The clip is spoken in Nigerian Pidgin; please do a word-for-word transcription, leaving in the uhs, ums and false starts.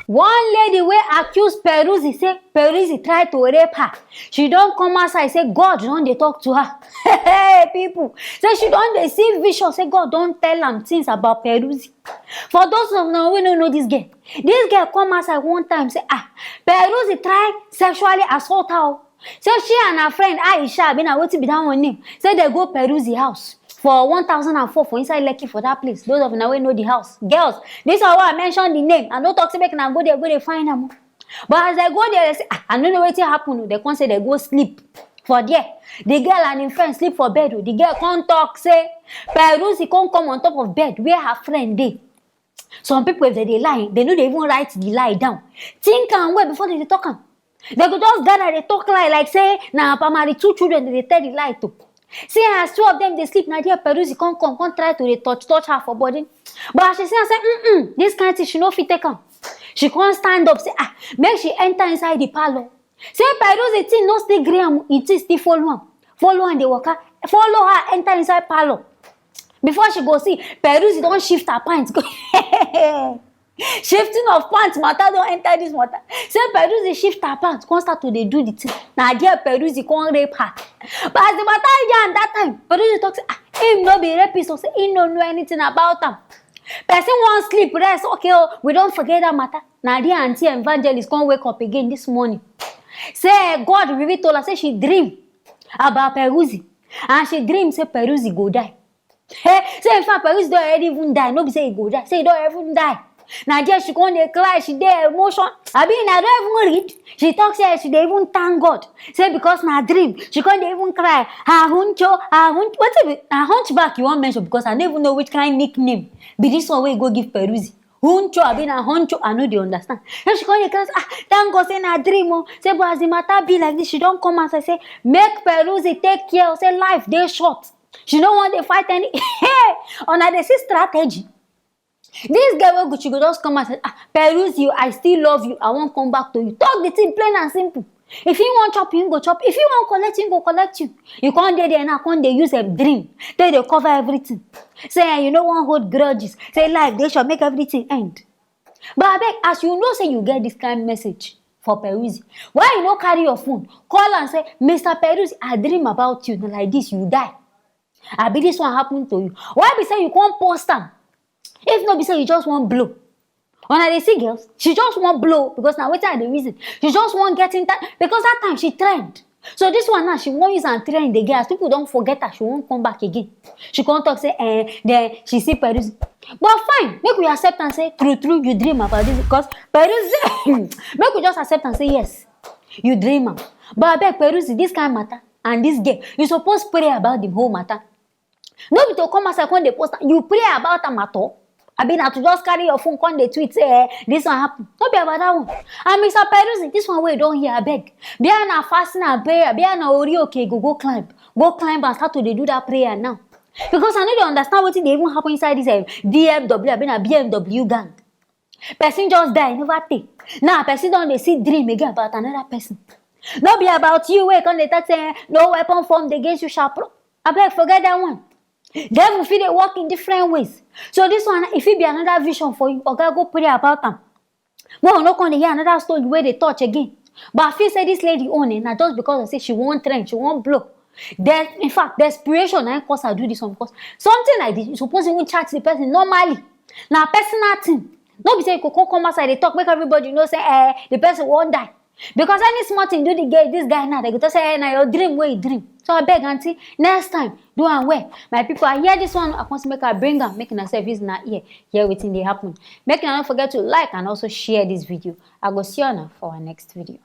One lady wey accuse Peruzzi say Peruzzi try to rape her, she don come outside say God don dey talk to her. Hey, people, say she don dey see vision, say God don tell am things about Peruzzi. For those of una wey no know this girl, this girl come outside one time say, ah, Peruzzi try sexually assault her o. Say she and her friend Aisha, abi na wetin be that one name, say they go Peruzzi house for one thousand and four for inside Lekki for that place. Those of una wey know the house, girls, this one wey I mention the name, I no talk say make una go there go dey find am o. But as they go there, they say, ah, I no know wetin happen o. They come say they go sleep for there. The girl and im friend sleep for bed o. The girl come talk say Peruzzi come come on top of bed where her friend dey. Some people, if they dey lie, they no dey even write the lie down. Think am well before they dey talk am. They go just gather dey talk lie like say na primary two children they dey tell the lie to. See as two of them dey sleep, na there Peruzzi come come come try to dey touch touch her for body. But as she see am say, mm-mm, this kind thing she no fit take am. She come stand up say, ah, make she enter inside the parlour. Say Peruzzi thing no still gree am, e thing still follow am. Follow am dey waka, follow her enter inside parlour. Before she go see, Peruzzi don shift her pants go. Shifting of pants matter don enter this matter. Say Peruzzi shift her pants, come start to dey do the thing. Na there Peruzzi come rape her. But as the matter yarn that time, Peruzzi talk say, ah, him no be rapist o, say him no know anything about am. Person wan sleep rest, okay o, we don forget that matter. Na there aunty evangelist come wake up again this morning. Say God reveal to her say she dream about Peruzzi, and she dream say Peruzzi go die. Hey, say in fact Peruzzi don already even die, no be say he go die, say he don even die. Na there she come dey cry, she dey emotion. Abi una don even read? She talk say she dey even thank God. Say because na dream, she come dey even cry. Her huncho, her hunch, wetin be her hunchback you wan mention? Because I no even know which kind nickname be this one wey you go give Peruzzi. Huncho, abi na huncho, I no dey understand. So she come dey cry say, ah, thank God say na dream o. Say but as the matter be like this, she don come outside say make Peruzzi take care o, say life dey short. She no wan dey fight any. Hey, una dey see strategy. This girl wey Gucci go just come and say, ah, Peruzzi, I still love you, I wan come back to you. Talk the thing plain and simple. If he wan chop you, he go chop. If he wan collect you, he go collect you. You come dey there now, come dey use a dream, take dey cover everything. Say, eh, you no wan hold grudges. Say life dey short, make everything end. But abeg, as you know say you get this kind message for Peruzzi, why you no carry your phone, call am say, Mister Peruzzi, I dream about you, na like this you die. Abi this one happen to you? Why be say you come post am? If no be say you just wan blow. Una dey see girls, she just wan blow because na wetin I dey reason. She just wan get in time because that time she trend. So this one now, she wan use am trend again. As people don forget her, she wan come back again. She come talk say, eh, then she see Peruzzi. But fine, make we accept am say true true you dream about this because Peruzzi. Make we just accept am say yes, you dream am. But abeg Peruzzi, this kind matter and this girl, you suppose pray about the whole matter. No be to come outside come dey post am, you pray about am at all? Abi na to just carry your phone come dey tweet say, eh, this one happen? No be about that one. And Mister Peruzzi, this one wey you don hear, abeg, bia na fasting and prayer, bia na ori oke you go go climb, go climb and start to dey do that prayer now. Because I no dey understand wetin dey even happen inside this, eh, D M W, abi na B M W gang. Person just die, never tey. Now person don dey see dream again about another person. No be about you wey come dey talk say, eh, no weapon formed against you shall pro. Abeg, forget that one. Devil fit dey work in different ways. So this one, e fit be another vision for you. Oga, go pray about am. Make we no come dey hear another story wey dey touch again. But I feel say this lady own, eh, na just because of say she wan trend, she wan blow. Then, in fact, desperation na im cause her do this one, because something like this, you suppose even chat the person normally. Na personal thing. No be say you go come come outside dey talk make everybody know say, eh, the person wan die. Because any small thing do the guy, this guy now, they go talk say, eh, na your dream wey you dream. So abeg, aunty, next time, do am well. My people, I hear this one, I come say make I bring am, make una sef use una ear hear wetin dey happen. Make una no forget to like and also share this video. I go see una for our next video.